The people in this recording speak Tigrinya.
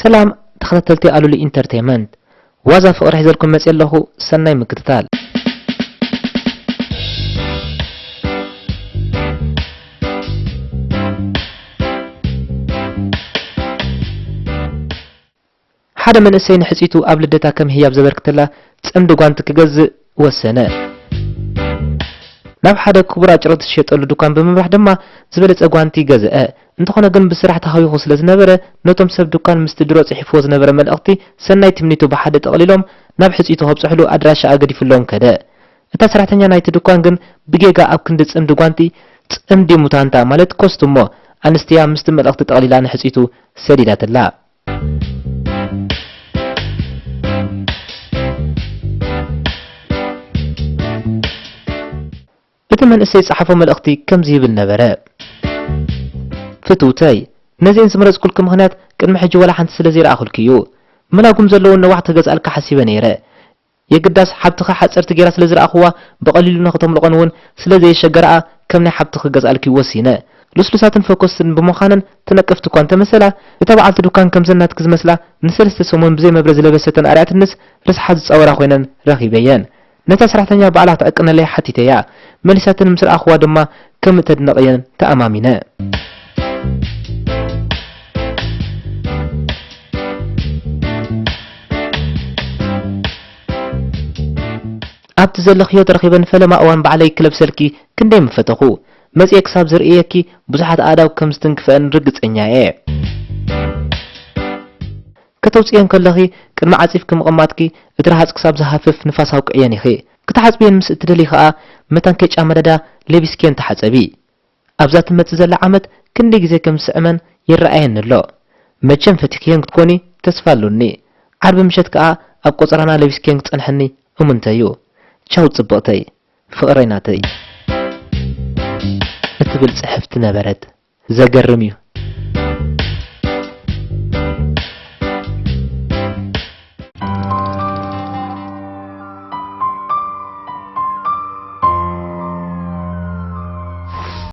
ሰላም ተኸታተልቲ ኣሉሊ ኢንተርቴይመንት፣ ዋዛ ፍቕሪ ሒዘልኩም መፅእ ኣለኹ። ሰናይ ምክትታል። ሓደ መንእሰይ ንሕፂቱ ኣብ ልደታ ከም ህያብ ዘበርክተላ ፅምዲ ጓንቲ ክገዝእ ወሰነ። ናብ ሓደ ክቡር ኣጭርቕቲ ዝሸጠሉ ድኳን ብምምራሕ ድማ ዝበለጸ ጓንቲ ገዝአ። እንተኾነ ግን ብስራሕ ተሃዊኹ ስለ ዝነበረ ነቶም ሰብ ድኳን ምስቲ ድሮ ጽሒፍዎ ዝነበረ መልእኽቲ ሰናይ ትምኒቱ ብሓደ ጠቕሊሎም ናብ ሕጽይቱ ከብጽሕሉ ኣድራሻኣ ገዲፍሎም ከደ። እታ ሰራሕተኛ ናይቲ ድኳን ግን ብጌጋ ኣብ ክንዲ ጽምዲ ጓንቲ ጽምዲ ሙታንታ ማለት ኮስትሞ ኣንስትያ ምስቲ መልእኽቲ ጠቕሊላ ንሕጽይቱ ሰዲዳትላ። እቲ መንእሰይ ዝጸሓፎ መልእኽቲ ከምዚ ይብል ነበረ። ፍትውተይ፣ ነዚአን ዝመረጽኩልኪ ምኽንያት ቅድሚ ሕጂ ዋላ ሓንቲ ስለ ዘይረኣኹልኪ እዩ። መላጉም ዘለወን ነዋሕቲ ክገዝኣልካ ሓሲበ ነይረ። የግዳስ ሓብትኺ ሓጸርቲ ጌራ ስለ ዝረኣኹዋ ብቐሊሉ ንኽተምልቖን እውን ስለ ዘየሸገረኣ ከም ናይ ሓብትኺ ክገዝኣልኪ ወሲነ። ልስሉሳትን ፈኮስትን ብምዃነን ተነቀፍቲ እኳ እንተመሰላ፣ እታ በዓልቲ ዱካን ከምዘን ናትኪ ዝመስላ ንሰለስተ ሰሙን ብዘይ መብረ ዝለበሰተን ኣርኣያትንስ ርስሓት ዝጻወራ ኮይነን ረኺበየን። ነታ ሰራሕተኛ ባዕላ ክትዕቅነለይ ሓቲተያ። መሊሳትኒ ምስ ረኣኹዋ ድማ ከም እተድንቐየን ተኣማሚነ። ኣብቲ ዘለኽዮ ተረኺበን ፈለማ እዋን ባዕለይ ክለብሰልኪ ክንደይ ምፈተኹ። መጺኤ ክሳብ ዝርእየኪ ብዙሓት ኣእዳው ከም ዝትንክፈአን ርግጸኛ እየ። ከተውጽኤን ከለኺ ቅድሚ ዓጺፍኪ ምቕማጥኪ እቲ ረሃጽ ክሳብ ዝሃፍፍ ንፋስ ኣውቅዕየን ኢኺ። ክትሓጽብየን ምስ እትደልዪ ከኣ መታን ከይጫመዳዳ ለቢስክየን ተሓጸቢ። ኣብዛ ትመጽእ ዘላ ዓመት ክንደይ ግዜ ከም ዝስዕመን ይረኣየኒ ኣሎ። መቸም ፈቲኽየን ክትኮኒ ተስፋ ኣሎኒ። ዓርቢ ምሸት ከኣ ኣብ ቆጸራና ለቢስክየን ክትጸንሕኒ እሙንተይ እዩ። ቻው ጽብቕተይ፣ ፍቕረይ ናተይ። እትብል ጽሕፍቲ ነበረት። ዘገርም እዩ።